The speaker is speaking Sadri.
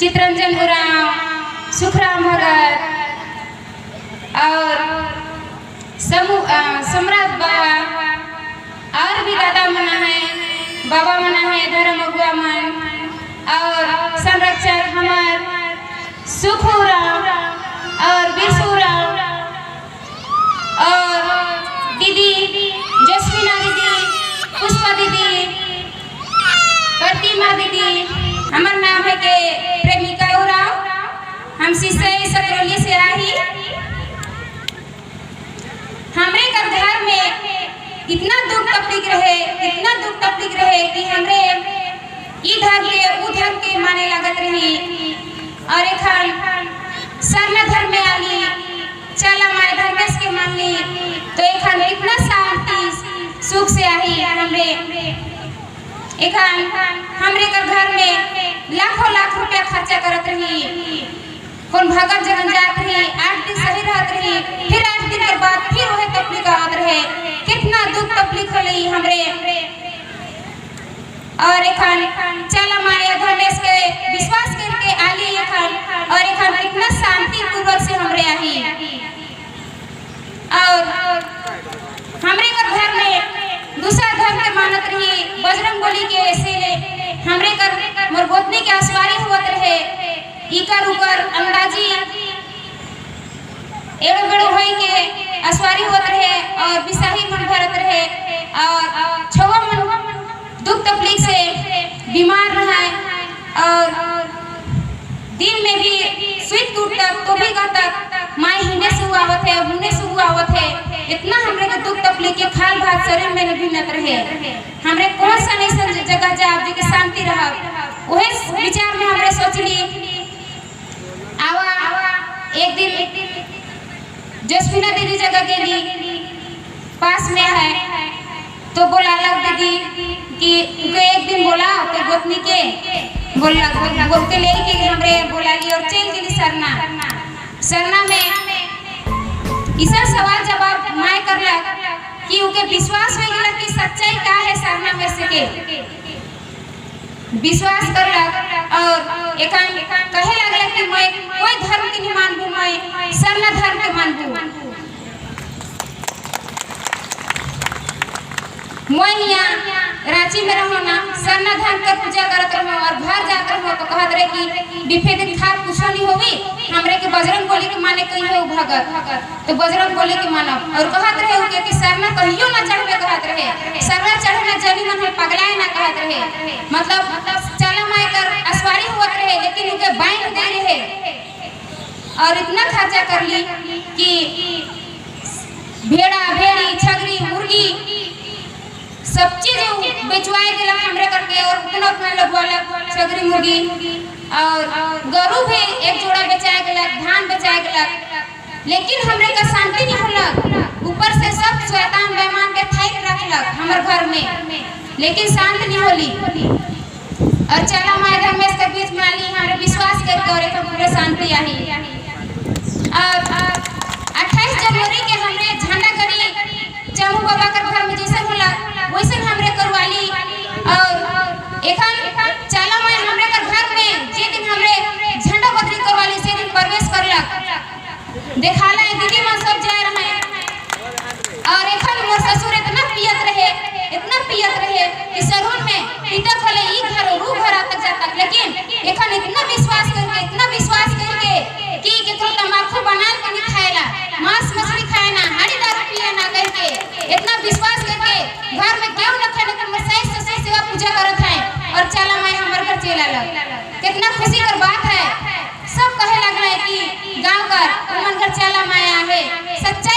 चितरंजन उरांव, सुखराम भगत और सम्राट बाबा और भी दादा मना है, बाबा मना है, धर्म अगुआ मन और संरक्षक हमार सुख उरांव और बिरसू उरांव और दीदी जसमीना दीदी, पुष्पा दीदी, प्रतिमा दीदी। हमार नाम है के प्रेमिका उरांव। हम सिसई सकरौली से आई। हमरे कर घर में इतना दुख तकलीफ रहे, इतना दुख तकलीफ रहे कि हमरे ई धर्म के ऊ धर्म के माने लागत रही। और एखन सरना धर्म में आली, चला माए धर्मेश के मान ली तो एखन इतना शांति सुख से आई। हमरे एखन हमरे कर घर में लाखों लाख रुपया खर्चा करत रही। कौन भगत जगन जात रही, 8 दिन सही रहत रही, फिर 8 दिन के बाद फिर वही तकलीफ आवत रहे। कितना दुख तकलीफ होली हमरे। और एखन चला माया धर्मेश के विश्वास करके आली एखन और एखन कितना शांति पूर्वक से हमरे आई। और हमरे कर घर में दूसरा धर्म के मानत रही, बजरंग बली के ऐसे हमरे कर मोर गोतनी के असवारी होत रहे। इकर उकर अंदाजी एड़ो बेड़ो होई के असवारी होत रहे और बिसाही मन भरत रहे और छवा मन दुख तकलीफ से बीमार रहा और दिन में भी सुइत उठता तो भी कहता माई हिने से आवत है, हुने से आवत है। इतना हमरे के दुख तकलीफ के खाल भात शरीर में भी नत रहे। हमरे कौन सा नहीं जगह जा जो कि शांति रहा, वही विचार में हमरे सोचली आवा। एक दिन जसमीना दीदी जगह गेली, पास में है, तो बोला लग दीदी कि उनके एक दिन बोला तो गोतनी के बोला बोल के ले के हमरे बोला ली और चल गेली सरना। सरना में इसा सवाल जवाब my करला कि उनके विश्वास हो गया कि सच्चाई का है सरना में से के विश्वास करलक और एकान कहे लगला कि मैं कोई धर्म के नहीं मानबू, मैं सरना धर्म के मानबू। मैं यहाँ रांची में रहो ना, सरना धर्म के पूजा करत रहो और घर जात रहो तो कहत रहे कि बिफे दिन खा कुछो नहीं होवी, हमरे के बजरंग बली के माने कही हो भगत तो बजरंग बली के मानब। और कहत रहे उनके कि सरना कहियो ना चढ़बे, कहत रहे सरना चढ़े ना जनी मन है पगलाए ना कहत रहे। मतलब चला माय कर असवारी होत रहे लेकिन उनके बाइन दे रहे और इतना खर्चा कर ली कि भेड़ा भेड़ी छगरी मुर्गी सब चीज बेचवाए दिला हमरे करके और उतना उतना लगवाला छगरी मुर्गी और गरू भी एक जोड़ा बेचाए गलक, धान बेचाए गलक, लेकिन हमरे का शांति नहीं होलक। ऊपर से सब शैतान बेईमान के थाइक रखलक हमर घर में, लेकिन शांत नहीं होली। और चला माय धर्मेश के बीच में आली, हमरे विश्वास करके और एक पूरे शांति आई। और 28 जनवरी के हमरे झंडा गड़ी चमू बाबा के घर में जैसे होला वैसे हमरे करवाली। और एखन चला माय हमरे के घर में जे दिन हमरे झंडा बदली करवाली से दिन प्रवेश करलक, देखाला दीदी मां सब जा रहे हैं। और एखन मोर ससुर इतना पियत रहे, इतना पियत रहे कि सरुन में पीता खले ई घर और ऊ घर तक जाता, लेकिन एखन इतना विश्वास करके, इतना विश्वास करके कि केकरो तंबाकू बना के नहीं खाएला, मांस मछली खाए ना, हाड़ी दारू पिए ना करके इतना विश्वास करके घर में क्यों न खाने के मोर सास ससुर सेवा पूजा करत है और चला मैं हमर घर चला लग। कितना खुशी कर बात है। सब कहे लगल है कि गांव कर उमन घर चला माया है, सच्चा